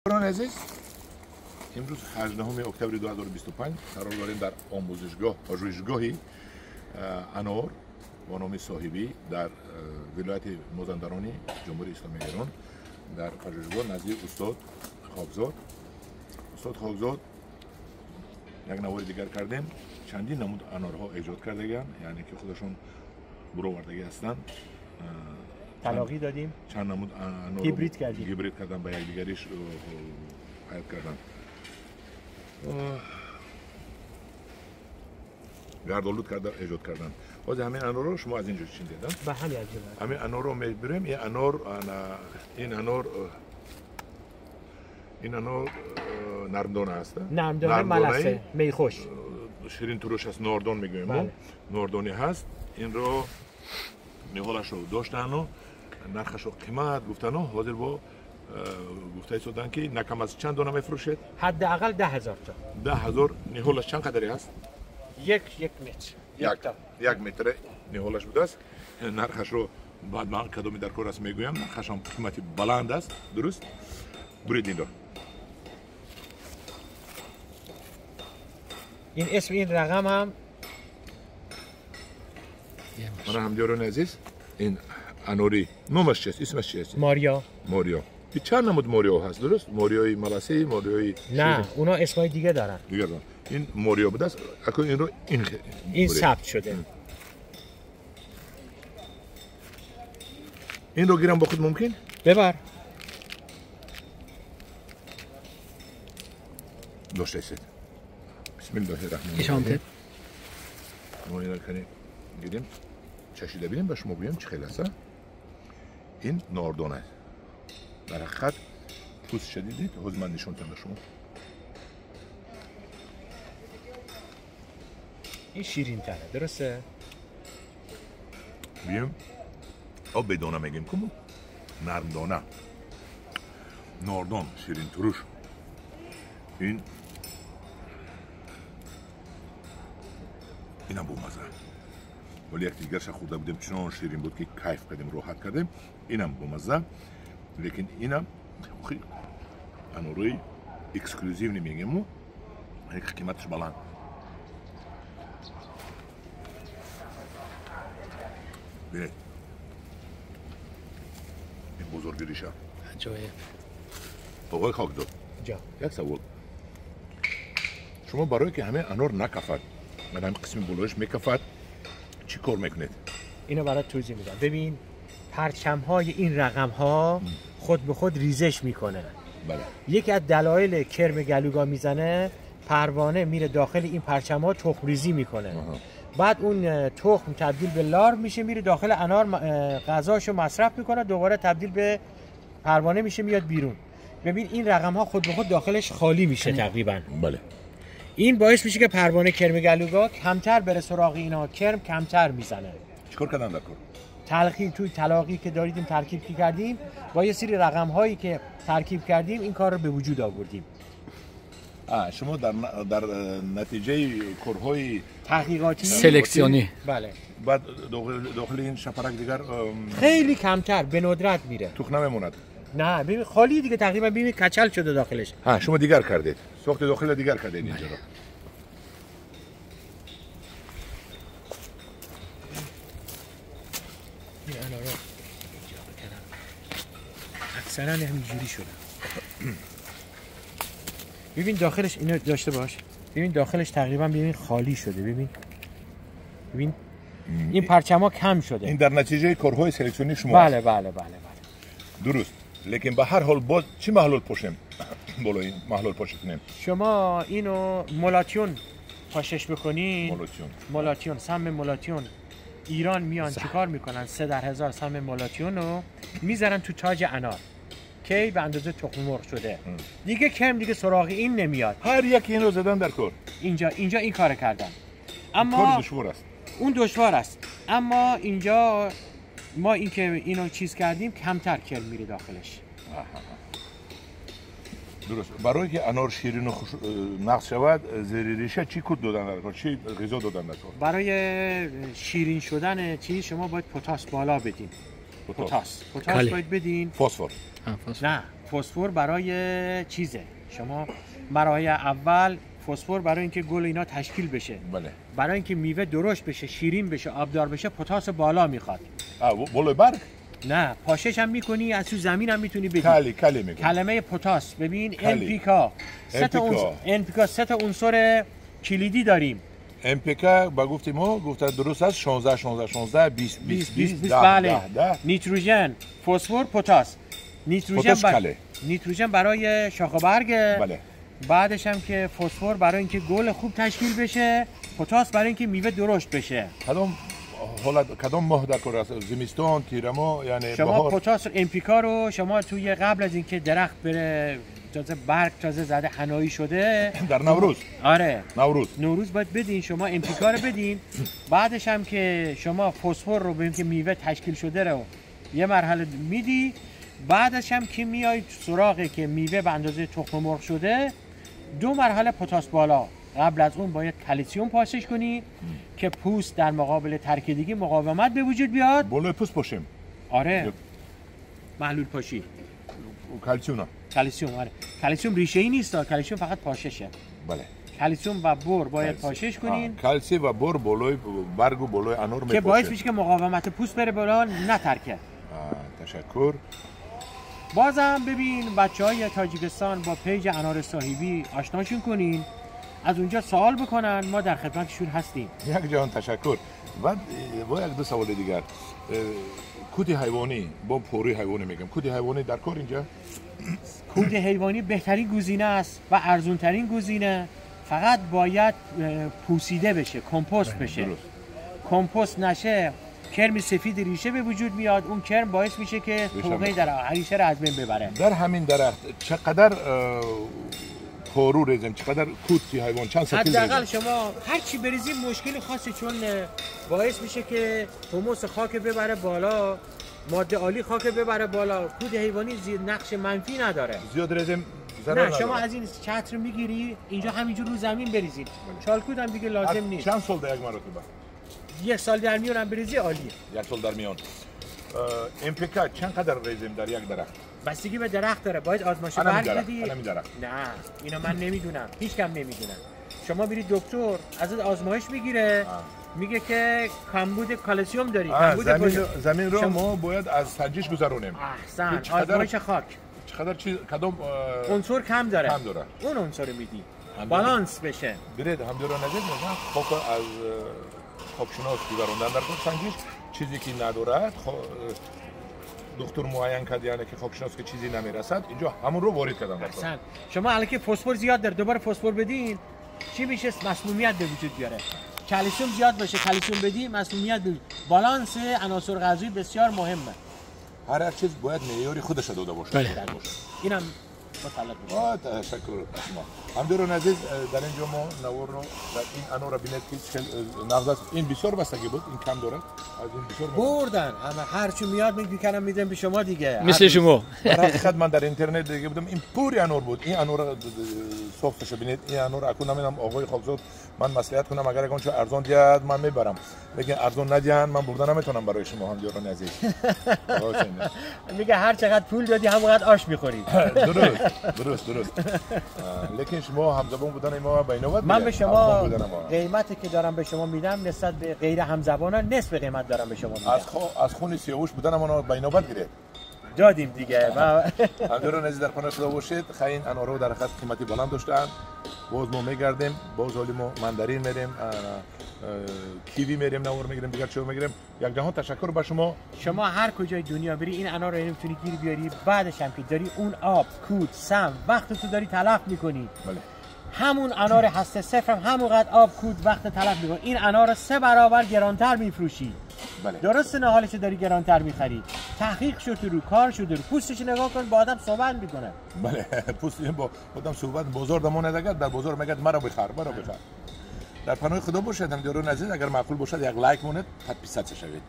دوستان عزیز، امروز 18 اکتبر 2025 قرار داریم در آموزشگاه پژوهشگاهی انار با نام صاحبی در ولایت مازندرانی جمهوری اسلامی ایران در پژوهشگاه نزدیک استاد خاکزاد. استاد خاکزاد یک نوار دیگر کردیم، چندین نمود انارها ایجاد کردگان، یعنی که خودشون برآوردگی هستند. تلاقی دادیم، چند نمود انار هیبرید کردیم، هیبرید کردن با یکدیگریش حیات کردن. گردآلود کردن، ایجاد کردن. باز همین انار رو شما از اینجا چیندید؟ به همین از همین انار رو میبریم. این انار این انار این انار نرمدانه است. نرمدانه ملسه میخوش شیرین ترش است، ناردون میگوییم ما. ناردونی هست. این رو نهالش رو داشتن و نرخش رو قیمت گفتن و حاضر با گفته ایستادن که نکم از چند دانه میفروشید؟ حداقل 10,000 تا. 10,000. نهالش چند قدری هست؟ یک متر. یک متر نهالش بوده است. نرخش رو بعد من کدومی در کار است میگویم. نرخش هم قیمتی بلند است. درست؟ برید این رو. این اسم این رقم هم من همدیاران عزیز، این انوری نامش چیست؟ اسمش چیست؟ ماریا. ماریا. این چند نمود ماریا هست، درست؟ ماریای ملاسه، ماریای نه، اونا اسمای دیگه دارن. دیگه دارن. این ماریا بوده است. اکنون این رو این ثبت شده. این رو گیرم با خود ممکن؟ ببر. داشته است. بسم الله الرحمن الرحیم. ما این رو کنیم گیریم چشیده بینیم به شما بگویم چه خیلی است. این ناردون است. در حقیقت پوست شدیدید حوز من نشون به شما. این شیرین تره، درسته؟ بیم آب بدانه میگیم کمو نرم دانه ناردون شیرین ترش. این اینم بامزه، ولی یک دیگرش خورده بودیم چنان شیرین بود که کیف کردیم، راحت کردیم. اینم بامزه، لیکن اینم خیلی انوری exclusive نمیگیم و قیمتش بلند. ببینید این بزرگی ریشه عجایب. آقای خاکزاد، یک سوال. شما برای که همه انار نکفد، من هم قسم بلوش میکفد، چی کار میکنید؟ اینو برات توضیح میدم. ببین پرچم های این رقم ها خود به خود ریزش میکنه. بله. یکی از دلایل کرم گلوگا میزنه، پروانه میره داخل این پرچم ها تخم ریزی میکنه. بعد اون تخم تبدیل به لارو میشه، میره داخل انار غذاشو مصرف میکنه، دوباره تبدیل به پروانه میشه، میاد بیرون. ببین این رقم ها خود به خود داخلش خالی میشه تقریبا. بله. این باعث میشه که پروانه کرم گلوگا کمتر بره سراغ اینا، کرم کمتر میزنه. چیکار کردن در کار؟ تلخی توی تلاقی که داریدیم ترکیب که کردیم با یه سری رقم هایی که ترکیب کردیم این کار رو به وجود آوردیم. شما در نتیجه کارهای تحقیقاتی سلکسیونی، بله، بعد داخل این شپرک دیگر خیلی کمتر به ندرت میره، تخم نمیموند. نه ببین خالی دیگه تقریبا، ببین کچل شده داخلش. ها شما دیگر کردید، ساخت داخل دیگر کردید اینجا رو. این انارا اینجا بکنم اکثرا همینجوری شدن. ببین داخلش اینو داشته باش. ببین داخلش تقریبا ببین خالی شده. ببین ببین این پرچما کم شده. این در نتیجه کارهای سلکسیونی شما. بله بله بله بله درست. لیکن به هر حال باز چی محلول پوشیم؟ بالای این محلول پاشش کنیم. شما اینو مولاتیون پاشش بکنین. مولاتیون، سم مولاتیون. ایران میان چیکار میکنن؟ 3 در 1000 سم مولاتیون رو میذارن تو تاج انار کی به اندازه تخم مرغ شده. دیگه کم دیگه سراغ این نمیاد. هر یک این رو زدن در کار. اینجا این کار کردن. اما کار دشوار است. اون دشوار است. اما اینجا ما این که اینو چیز کردیم کمتر کرم میره داخلش. درست. برای که انار شیرین و نقص شود زیر ریشه چی کود دادن در کار؟ چی غذا دادن در کار؟ برای شیرین شدن چی شما باید پتاس بالا بدین. پتاس باید بدین. فسفر. نه فسفر برای چیزه. شما مراحل اول فسفر برای اینکه گل اینا تشکیل بشه. بله. برای اینکه میوه درشت بشه، شیرین بشه، آبدار بشه، پتاس بالا میخواد. بالای برگ؟ نه، پاشش هم میکنی، از تو زمین هم میتونی بدی. کلی میکنی. کلمه پتاس ببین NPK سه تا NPK سه تا عنصر کلیدی داریم. NPK با گفتیم ما گفته درست است 16 16 16 20 20 20 10 10 10. نیتروژن، فسفر، پتاس. نیتروژن برای شاخ و برگ. بله. بعدش هم که فسفر برای اینکه گل خوب تشکیل بشه، پتاس برای اینکه میوه درشت بشه. کدام حالت کدام ماه در کار است؟ زمستان، تیر ماه، یعنی شما بهار؟ پتاس NPK رو شما توی قبل از اینکه درخت بره تازه برگ تازه زده حنایی شده در نوروز. آره نوروز باید بدین، شما NPK رو بدین. بعدش هم که شما فسفر رو به اینکه میوه تشکیل شده رو یه مرحله میدی. بعدش هم که میای سراغ که میوه به اندازه تخم مرغ شده، دو مرحله پتاس بالا. قبل از اون باید کلسیم پاشش کنی که پوست در مقابل ترکیدگی مقاومت به وجود بیاد. بالای پوست پاشیم. آره. محلول پاشی. کلسیم. کلسیم آره. کلسیم ریشه ای نیست، کلسیم فقط پاششه. بله. کلسیم و بر باید پاشش کنین. کلسیم و بر بالای برگ و بالای انار میپاشه که باعث میشه که مقاومت پوست بره بالا، نترکه. تشکر. بازم ببین بچهای تاجیکستان با page انار صاحبی آشناشون کنین، از اونجا سوال بکنن، ما در خدمتشون هستیم. یک جهان تشکر. بعد با یک دو سوال دیگر. کود حیوانی با پوری حیوانی میگم، کود حیوانی در کار اینجا؟ کود حیوانی بهترین گزینه است و ارزون ترین گزینه. فقط باید پوسیده بشه، کمپوست بشه. درست. کمپوست نشه کرم سفید ریشه به وجود میاد، اون کرم باعث میشه که طوقه در ریشه رو از بین ببره. در همین درخت چقدر پارو ریزیم، چقدر کود حیوان، چند سطل ریزیم؟ حداقل شما هر چی بریزیم مشکل خاصی، چون باعث میشه که humus خاک ببره بالا، ماده آلی خاک ببره بالا. کود حیوانی زیر نقش منفی نداره. زیاد ریزیم ضرر نه، شما از این چتر میگیری اینجا همینجور رو زمین بریزید. چالکود هم دیگه لازم نیست. چند سال در یک مرتبه؟ یک سال در میان هم بریزی عالیه. یک سال در میان. NPK چند قدر ریزیم در یک درخت؟ بستگی به درخت داره، باید آزمایش برگ بدی. درخت. نه اینو من نمیدونم، هیچ کم نمیدونم. شما میری دکتر ازت آزمایش میگیره، میگه که کمبود کلسیم داری، کمبود زمین رو ما باید از سنجش گذرونیم. احسن، آزمایش خاک. چقدر چیز کدام عنصر کم داره؟ اون عنصر میدی. بالانس بشه. برید همدیگه رو نزدیک مثلا خاک از خاکشناس گذروندن در سنجش، چیزی که ندارد دکتر معین کرد، یعنی که خاکشناس که چیزی نمیرسد اینجا همون رو وارد کردن. احسن. شما الان که فسفر زیاد داره، دوباره فسفر بدین چی میشه؟ مسمومیت به وجود بیاره. کلسیم زیاد باشه، کلسیم بدی مسمومیت به وجود. بالانس عناصر غذایی بسیار مهمه. هر چیز باید معیاری خودش داده باشه. بله. اینم متعلق میشه. تشکر شما. همدیران عزیز، در اینجا ما نوار رو در این انار بینید که نقد است. این بسیار بستگی بود، این کم داره. از این بسیار بردن همه هر چی میاد میگم میدم به شما دیگه. مثل شما. در حقیقت من در اینترنت دیگه بودم، این پوری انار بود. این انار ساختش بینید، این انار اكون نمیدونم آقای خاکزاد من مصلحت کنم، اگر اگه ارزان دیاد من میبرم، لیکن ارزان ندیان من بردن نمیتونم برای شما همدیران عزیز. میگه هر چقدر پول دادی همونقدر آش میخوری. درست درست. لیکن شما همزبان بودن ما به نوبت من به شما قیمتی که دارم به شما میدم نسبت به غیر همزبانان نصف قیمت دارم به شما میدم. از خون سیاوش بودن ما به نوبت گرفت دادیم دیگه. همدیران عزیز در پناه خدا باشید. خیلی انارو در حقیقت قیمتی بلند داشتن. باز ما میگردیم، باز حالی ما مندرین میریم، کیوی میریم، نوار میگیریم، دیگر چه میگیریم. یک جهان تشکر به شما. شما هر کجای دنیا بری این انار رو نمیتونی گیر بیاری، بعدش هم که داری اون آب، کود، سم، وقت تو داری تلف میکنی. بله. همون انار هسته صفر هم همونقدر آب، کود، وقت تلف میکنی. این انار رو 3 برابر گرانتر میفروشی. بله. درسته نهالش داری گرانتر میخری. تحقیق شده رو کار شده رو پوستش نگاه کن، با آدم صحبت میکنه. بله، پوست با آدم صحبت. بازار دمون ندگد، در بازار میگه مرا بخر، مرا بخر. در پناه خدا باشید همدیاران عزیز. اگر معقول باشد یک like مونید، подписаться شوید.